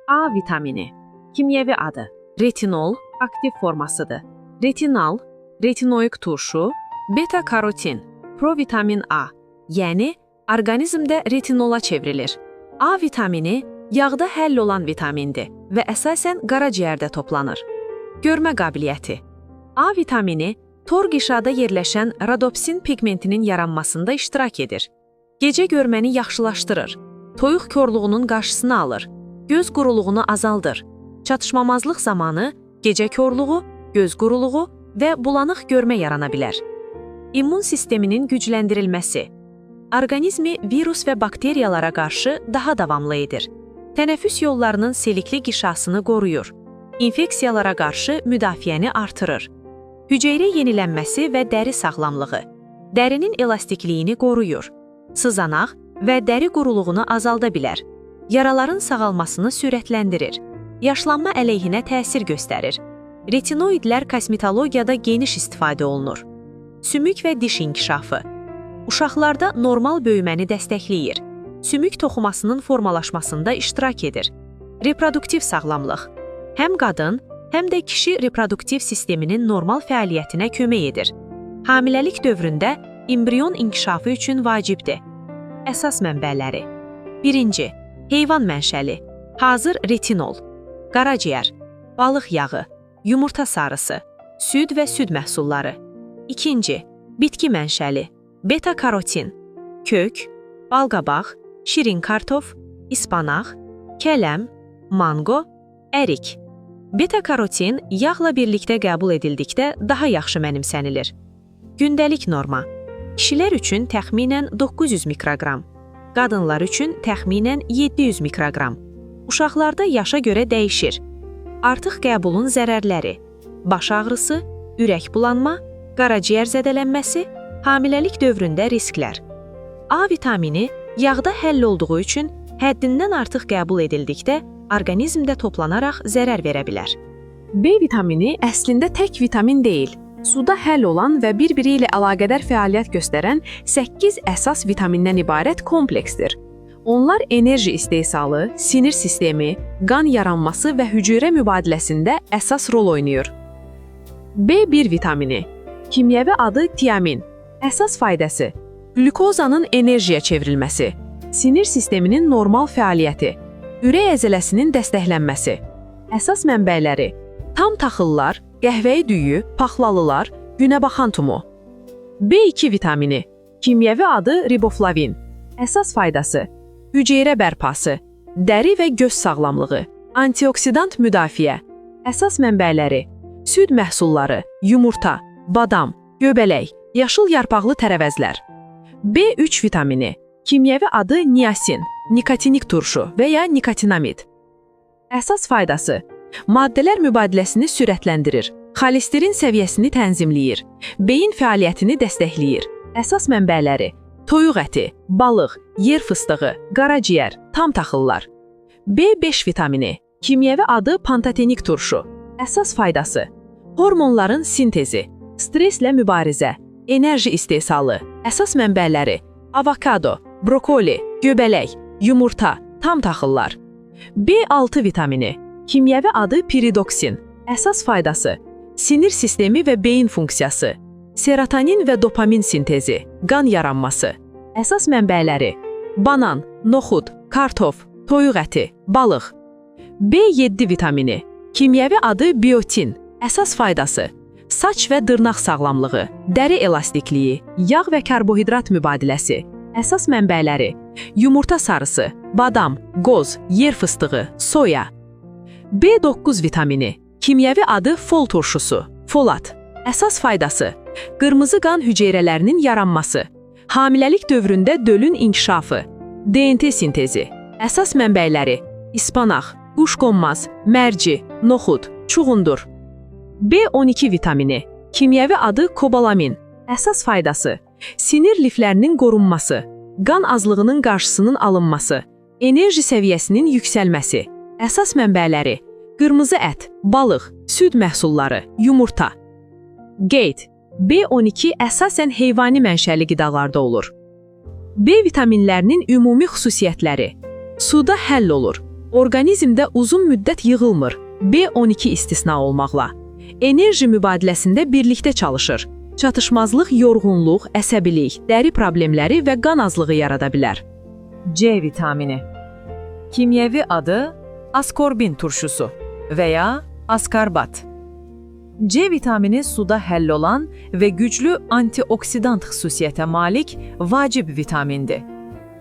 A vitamini. Kimyəvi adı: retinol, aktiv formasıdır. Retinal, retinoik turşu, beta-karotin, provitamin A, yəni orqanizmdə retinola çevrilir. A vitamini yağda həll olan vitamindir və əsasən qaraciyərdə toplanır. Görmə qabiliyyəti. A vitamini tor qişada yerləşən rodopsin piqmentinin yaranmasında iştirak edir. Gecə görməni yaxşılaşdırır. Toyuq korluğunun qarşısını alır. Göz quruluğunu azaldır. Çatışmamazlıq zamanı gecə korluğu, göz quruluğu və bulanıq görmə yarana bilər. İmmun sisteminin gücləndirilməsi. Orqanizmi virus və bakteriyalara qarşı daha davamlı edir. Tənəffüs yollarının selikli qişasını qoruyur. İnfeksiyalara qarşı müdafiəni artırır. Hüceyrə yenilənməsi və dəri sağlamlığı. Dərinin elastikliyini qoruyur. Sızanaq və dəri quruluğunu azalda bilər. Yaraların sağalmasını sürətləndirir. Yaşlanma əleyhinə təsir göstərir. Retinoidlər kosmetologiyada geniş istifadə olunur. Sümük və diş inkişafı. Uşaqlarda normal böyüməni dəstəkləyir. Sümük toxumasının formalaşmasında iştirak edir. Reproduktiv sağlamlıq. Həm qadın, həm də kişi reproduktiv sisteminin normal fəaliyyətinə kömək edir. Hamiləlik dövründə embrion inkişafı üçün vacibdir. Əsas mənbələri. 1-ci, heyvan mənşəli. Hazır retinol, qaraciyər, balıq yağı, yumurta sarısı, süd və süd məhsulları. 2-ci, bitki mənşəli. Beta-karotin, kök, balqabaq, şirin kartof, ispanaq, kələm, mango, ərik. Beta-karotin yağla birlikdə qəbul edildikdə daha yaxşı mənimsənilir. Gündəlik norma. Kişilər üçün təxminən 900 mikroqram, qadınlar üçün təxminən 700 mikroqram. Uşaqlarda yaşa görə dəyişir. Artıq qəbulun zərərləri: baş ağrısı, ürək bulanma, qaraciyər zədələnməsi, hamiləlik dövründə risklər. A vitamini yağda həll olduğu üçün həddindən artıq qəbul edildikdə orqanizmdə toplanaraq zərər verə bilər. B vitamini əslində tək vitamin deyil, suda həll olan və bir-biri ilə əlaqədar fəaliyyət göstərən 8 əsas vitamindən ibarət kompleksdir. Onlar enerji istehsalı, sinir sistemi, qan yaranması və hüceyrə mübadiləsində əsas rol oynayır. B1 vitamini. Kimyəvi adı tiamin. Əsas faydası: qlükozanın enerjiyə çevrilməsi, sinir sisteminin normal fəaliyyəti, ürək əzələsinin dəstəklənməsi. Əsas mənbələri: tam taxıllar, qəhvəyi düyü, paxlalılar, günəbaxan tumu. B2 vitamini. Kimyəvi adı riboflavin. Əsas faydası: hüceyrə bərpası, dəri və göz sağlamlığı, antioksidant müdafiə. Əsas mənbələri: süd məhsulları, yumurta, badam, göbələk, yaşıl yarpaqlı tərəvəzlər. B3 vitamini. Kimyəvi adı niasin, nikotinik turşu və ya nikotinamid. Əsas faydası: maddələr mübadiləsini sürətləndirir, xolesterin səviyyəsini tənzimləyir, beyin fəaliyyətini dəstəkləyir. Əsas mənbələri: toyuq əti, balıq, yer fıstığı, qaraciyər, tam taxıllar. B5 vitamini. Kimyəvi adı pantotenik turşu. Əsas faydası: hormonların sintezi, stresslə mübarizə, enerji istehsalı. Əsas mənbələri: avokado, brokoli, göbələk, yumurta, tam taxıllar. B6 vitamini. Kimyəvi adı piridoksin. Əsas faydası: sinir sistemi və beyin funksiyası, serotonin və dopamin sintezi, qan yaranması. Əsas mənbələri: banan, noxud, kartof, toyuq əti, balıq. B7 vitamini. Kimyəvi adı biotin. Əsas faydası: saç və dırnaq sağlamlığı, dəri elastikliyi, yağ və karbohidrat mübadiləsi. Əsas mənbələri: yumurta sarısı, badam, qoz, yer fıstığı, soya. B9 vitamini. Kimyəvi adı fol turşusu, folat. Əsas faydası: qırmızı qan hüceyrələrinin yaranması, hamiləlik dövründə dölün inkişafı, DNT sintezi. Əsas mənbələri: ispanaq, quşqonmaz, mərci, noxud, çuğundur. B12 vitamini. Kimyəvi adı kobalamin. Əsas faydası: sinir liflərinin qorunması, qan azlığının qarşısının alınması, enerji səviyyəsinin yüksəlməsi. Əsas mənbələri: qırmızı ət, balıq, süd məhsulları, yumurta. Qeyd: B12 əsasən heyvani mənşəli qidalarda olur. B vitaminlərinin ümumi xüsusiyyətləri: suda həll olur. Orqanizmdə uzun müddət yığılmır, B12 istisna olmaqla. Enerji mübadiləsində birlikdə çalışır. Çatışmazlıq yorğunluq, əsəbilik, dəri problemləri və qan azlığı yarada bilər. C vitamini. Kimyəvi adı askorbin turşusu və ya askarbat. C vitamini suda həll olan və güclü antioksidant xüsusiyyətə malik vacib vitamindir.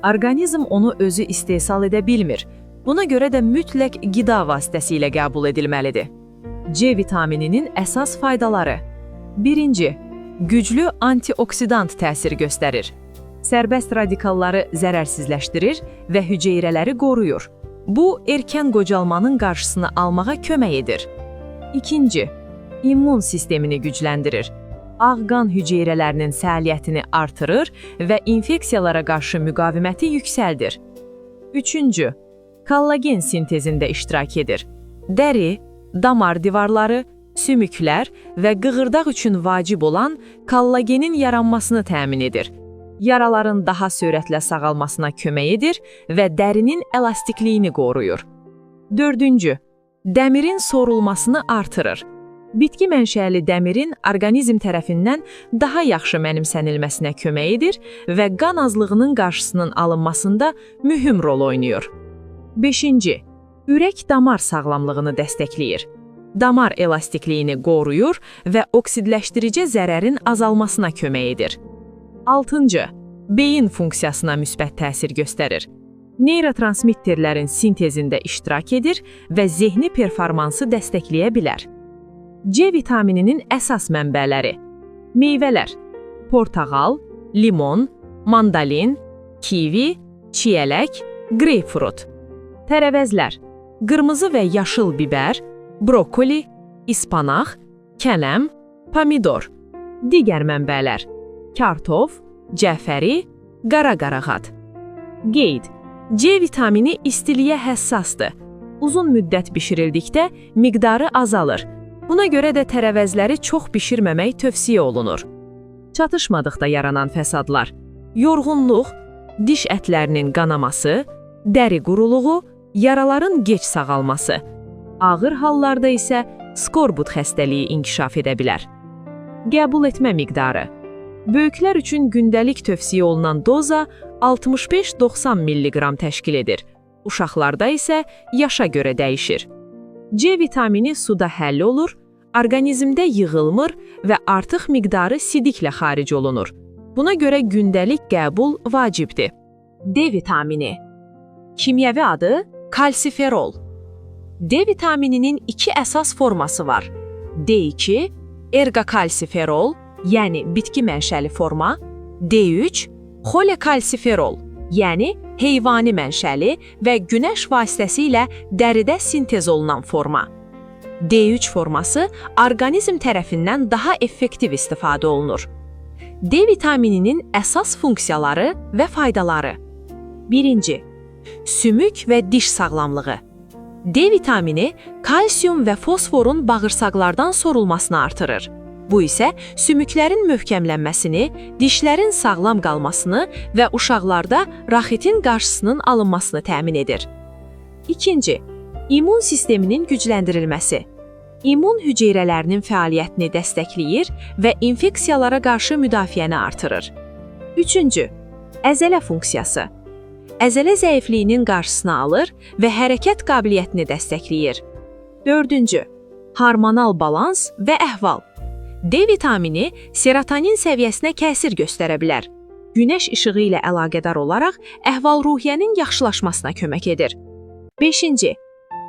Orqanizm onu özü istehsal edə bilmir. Buna görə də mütləq qida vasitəsilə qəbul edilməlidir. C vitamininin əsas faydaları. Birinci, güclü antioksidant təsir göstərir. Sərbəst radikalları zərərsizləşdirir və hüceyrələri qoruyur. Bu, erkən qocalmanın qarşısını almağa kömək edir. İkinci, immun sistemini gücləndirir. Ağ qan hüceyrələrinin fəaliyyətini artırır və infeksiyalara qarşı müqaviməti yüksəldir. Üçüncü, kollagen sintezində iştirak edir. Dəri, damar divarları, sümüklər və qığırdaq üçün vacib olan kollagenin yaranmasını təmin edir. Yaraların daha sürətlə sağalmasına kömək edir və dərinin elastikliyini qoruyur. Dördüncü, dəmirin sorulmasını artırır. Bitki mənşəli dəmirin orqanizm tərəfindən daha yaxşı mənimsənilməsinə kömək edir və qan azlığının qarşısının alınmasında mühüm rol oynayır. Beşinci, ürək-damar sağlamlığını dəstəkləyir. Damar elastikliyini qoruyur və oksidləşdirici zərərin azalmasına kömək edir. Altıncı, beyin funksiyasına müsbət təsir göstərir. Neyrotransmitterlərin sintezində iştirak edir və zehni performansı dəstəkləyə bilər. C vitamininin əsas mənbələri: meyvələr, portağal, limon, mandalin, kivi, çiyələk, greypfrut. Tərəvəzlər, qırmızı və yaşıl bibər, brokoli, ispanaq, kələm, pomidor. Digər mənbələr: kartof, cəfəri, qara qarağat. Qeyd: C vitamini istiliyə həssasdır. Uzun müddət bişirildikdə miqdarı azalır. Buna görə də tərəvəzləri çox bişirməmək tövsiyə olunur. Çatışmadıqda yaranan fəsadlar: yorğunluq, diş ətlərinin qanaması, dəri quruluğu, yaraların gec sağalması. Ağır hallarda isə skorbut xəstəliyi inkişaf edə bilər. Qəbul etmə miqdarı. Böyüklər üçün gündəlik tövsiyə olunan doza 65-90 mq təşkil edir. Uşaqlarda isə yaşa görə dəyişir. C vitamini suda həll olur, orqanizmdə yığılmır və artıq miqdarı sidiklə xaric olunur. Buna görə gündəlik qəbul vacibdir. D vitamini. Kimyəvi adı kalsiferol. D vitamininin iki əsas forması var. D2, ergokalsiferol, yəni bitki mənşəli forma, D3, xolekalsiferol, yəni heyvani mənşəli və günəş vasitəsilə dəridə sintez olunan forma. D3 forması orqanizm tərəfindən daha effektiv istifadə olunur. D vitamininin əsas funksiyaları və faydaları. Birinci, sümük və diş sağlamlığı. D vitamini kalsium və fosforun bağırsaqlardan sorulmasını artırır. Bu isə sümüklərin möhkəmlənməsini, dişlərin sağlam qalmasını və uşaqlarda raxitin qarşısının alınmasını təmin edir. İkinci, immun sisteminin gücləndirilməsi. İmmun hüceyrələrinin fəaliyyətini dəstəkləyir və infeksiyalara qarşı müdafiəni artırır. Üçüncü, əzələ funksiyası. Əzələ zəifliyinin qarşısını alır və hərəkət qabiliyyətini dəstəkləyir. Dördüncü, hormonal balans və əhval. D vitamini serotonin səviyyəsinə təsir göstərə bilər. Günəş işığı ilə əlaqədar olaraq əhval-ruhiyyənin yaxşılaşmasına kömək edir. Beşinci,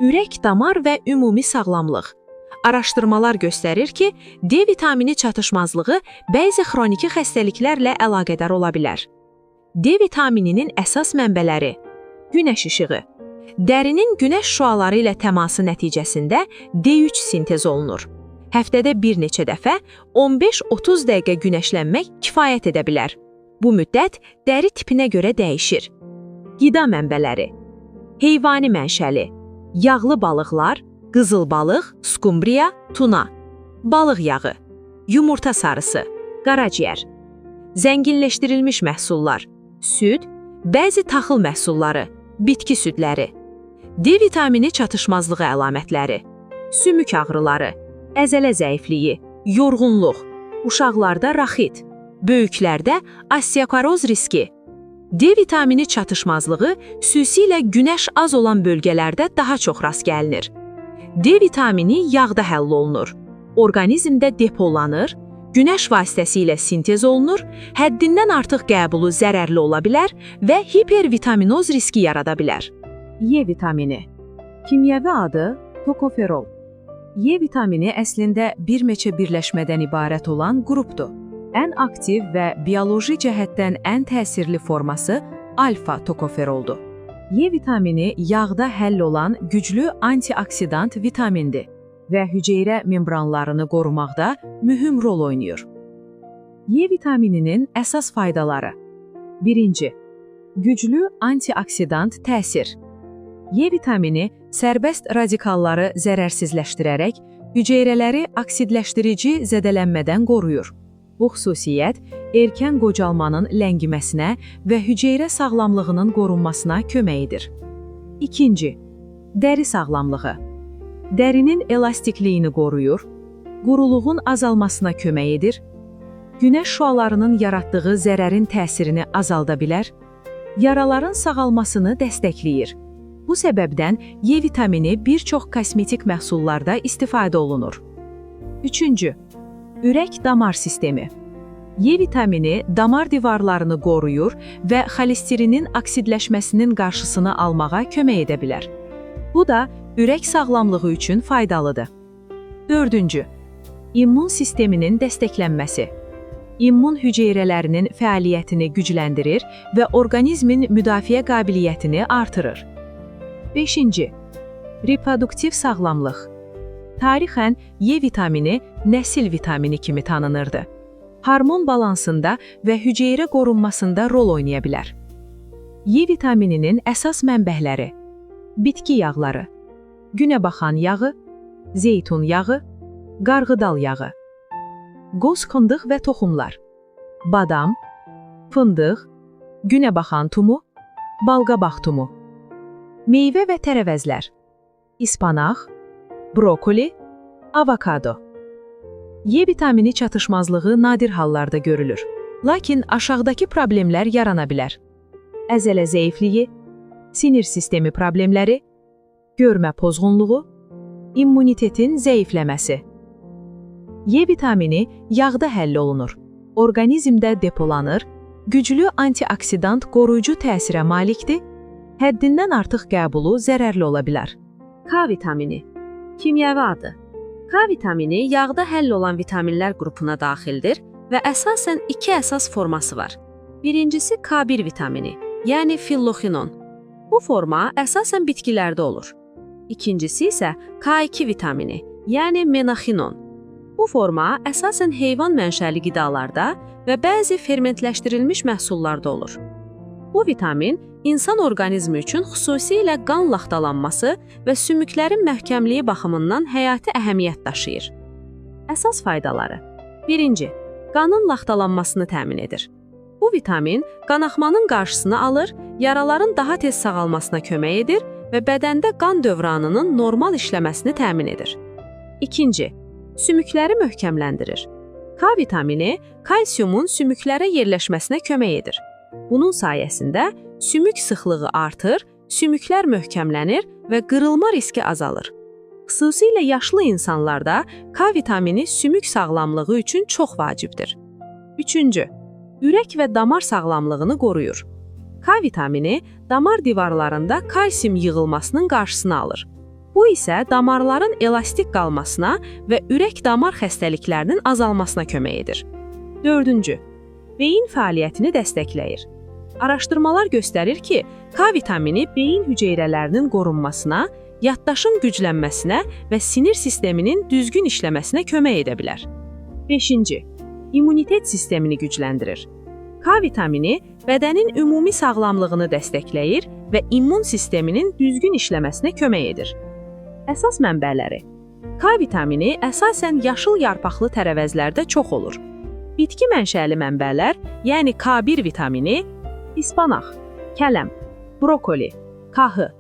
ürək-damar və ümumi sağlamlıq. Araşdırmalar göstərir ki, D vitamini çatışmazlığı bəzi xroniki xəstəliklərlə əlaqədar ola bilər. D vitamininin əsas mənbələri: günəş işığı. Dərinin günəş şüaları ilə təması nəticəsində D3 sintez olunur. Həftədə bir neçə dəfə 15-30 dəqiqə günəşlənmək kifayət edə bilər. Bu müddət dəri tipinə görə dəyişir. Qida mənbələri: heyvani mənşəli, yağlı balıqlar, qızıl balıq, skumbriya, tuna, balıq yağı, yumurta sarısı, qaraciyər, zənginləşdirilmiş məhsullar, süd, bəzi taxıl məhsulları, bitki südləri. D vitamini çatışmazlığı əlamətləri: sümük ağrıları, əzələ zəifliyi, yorğunluq, uşaqlarda raxit, böyüklərdə osteoporoz riski. D vitamini çatışmazlığı xüsusilə günəş az olan bölgələrdə daha çox rast gəlinir. D vitamini yağda həll olunur. Orqanizmdə depolanır, günəş vasitəsilə sintez olunur, həddindən artıq qəbulu zərərli ola bilər və hipervitaminoz riski yarada bilər. E vitamini. Kimyəvi adı tokoferol. E vitamini əslində bir neçə birləşmədən ibarət olan qrupdur. Ən aktiv və bioloji cəhətdən ən təsirli forması alfa tokoferoldur. E vitamini yağda həll olan güclü antioksidant vitamindir və hüceyrə membranlarını qorumaqda mühüm rol oynayır. E vitamininin əsas faydaları: 1. Güclü antioksidant təsir. E vitamini sərbəst radikalları zərərsizləşdirərək hüceyrələri oksidləşdirici zədələnmədən qoruyur. Bu xüsusiyyət erkən qocalmanın ləngiməsinə və hüceyrə sağlamlığının qorunmasına kömək edir. 2. Dəri sağlamlığı. Dərinin elastikliyini qoruyur, quruluğun azalmasına kömək edir, günəş şüalarının yaratdığı zərərin təsirini azalda bilər, yaraların sağalmasını dəstəkləyir. Bu səbəbdən E vitamini bir çox kosmetik məhsullarda istifadə olunur. 3. Ürək damar sistemi. E vitamini damar divarlarını qoruyur və xolesterinin oksidləşməsinin qarşısını almağa kömək edə bilər. Bu da ürək sağlamlığı üçün faydalıdır. 4. İmmun sisteminin dəstəklənməsi. İmmun hüceyrələrinin fəaliyyətini gücləndirir və orqanizmin müdafiə qabiliyyətini artırır. 5. Reproduktiv sağlamlıq. Tarixən E vitamini nəsil vitamini kimi tanınırdı. Hormon balansında və hüceyrə qorunmasında rol oynaya bilər. E vitamininin əsas mənbələri: bitki yağları, günəbaxan yağı, zeytun yağı, qarğıdal yağı, qoz fındıq və toxumlar, badam, fındıq, günəbaxan tumu, balqabaq tumu, meyvə və tərəvəzlər, ispanaq, brokoli, avokado. E vitamini çatışmazlığı nadir hallarda görülür. Lakin aşağıdakı problemlər yarana bilər: əzələ zəifliyi, sinir sistemi problemləri, görmə pozğunluğu, immunitetin zəifləməsi. E vitamini yağda həll olunur, orqanizmdə depolanır, güclü antioksidant qoruyucu təsirə malikdir, həddindən artıq qəbulu zərərli ola bilər. K vitamini. Kimyəvi adı: K vitamini yağda həll olan vitaminlər qrupuna daxildir və əsasən iki əsas forması var. Birincisi K1 vitamini, yəni filloxinon. Bu forma əsasən bitkilərdə olur. İkincisi isə K2 vitamini, yəni menaxinon. Bu forma əsasən heyvan mənşəli qidalarda və bəzi fermentləşdirilmiş məhsullarda olur. Bu vitamin insan orqanizmi üçün xüsusilə qan laxtalanması və sümüklərin möhkəmliyi baxımından həyati əhəmiyyət daşıyır. Əsas faydaları: 1. Qanın laxtalanmasını təmin edir. Bu vitamin qanaxmanın qarşısını alır, yaraların daha tez sağalmasına kömək edir və bədəndə qan dövranının normal işləməsini təmin edir. 2. Sümükləri möhkəmləndirir. K vitamini kalsiumun sümüklərə yerləşməsinə kömək edir. Bunun sayəsində sümük sıxlığı artır, sümüklər möhkəmlənir və qırılma riski azalır. Xüsusilə yaşlı insanlarda K vitamini sümük sağlamlığı üçün çox vacibdir. 3. Ürək və damar sağlamlığını qoruyur. K vitamini damar divarlarında kalsium yığılmasının qarşısını alır. Bu isə damarların elastik qalmasına və ürək-damar xəstəliklərinin azalmasına kömək edir. 4. Beyin fəaliyyətini dəstəkləyir. Araşdırmalar göstərir ki, K vitamini beyin hüceyrələrinin qorunmasına, yaddaşın güclənməsinə və sinir sisteminin düzgün işləməsinə kömək edə bilər. 5. İmmunitet sistemini gücləndirir. K vitamini bədənin ümumi sağlamlığını dəstəkləyir və immun sisteminin düzgün işləməsinə kömək edir. Əsas mənbələri: K vitamini əsasən yaşıl yarpaqlı tərəvəzlərdə çox olur. Bitki mənşəli mənbələr, yəni K1 vitamini, ispanaq, kələm, brokoli, kahı,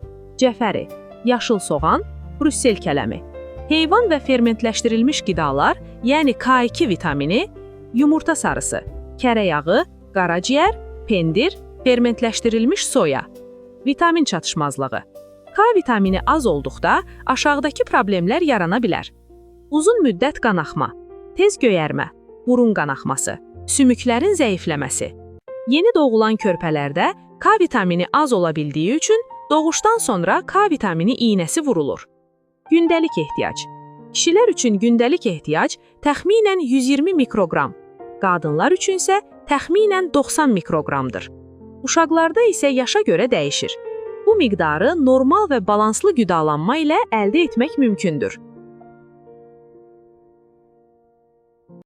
cəfəri, yaşıl soğan, Brüssel kələmi. Heyvan və fermentləşdirilmiş qidalar, yəni K2 vitamini, yumurta sarısı, kərə yağı, qaraciyər, pendir, fermentləşdirilmiş soya. Vitamin çatışmazlığı. K vitamini az olduqda aşağıdakı problemlər yarana bilər. Uzun müddət qanaxma, tez göyərmə, burun qanaxması, sümüklərin zəifləməsi. Yeni doğulan körpələrdə K vitamini az ola bildiyi üçün doğuşdan sonra K vitamini iynəsi vurulur. Gündəlik ehtiyac. Kişilər üçün gündəlik ehtiyac təxminən 120 mikroqram, qadınlar üçün isə təxminən 90 mikroqramdır. Uşaqlarda isə yaşa görə dəyişir. Bu miqdarı normal və balanslı qidalanma ilə əldə etmək mümkündür.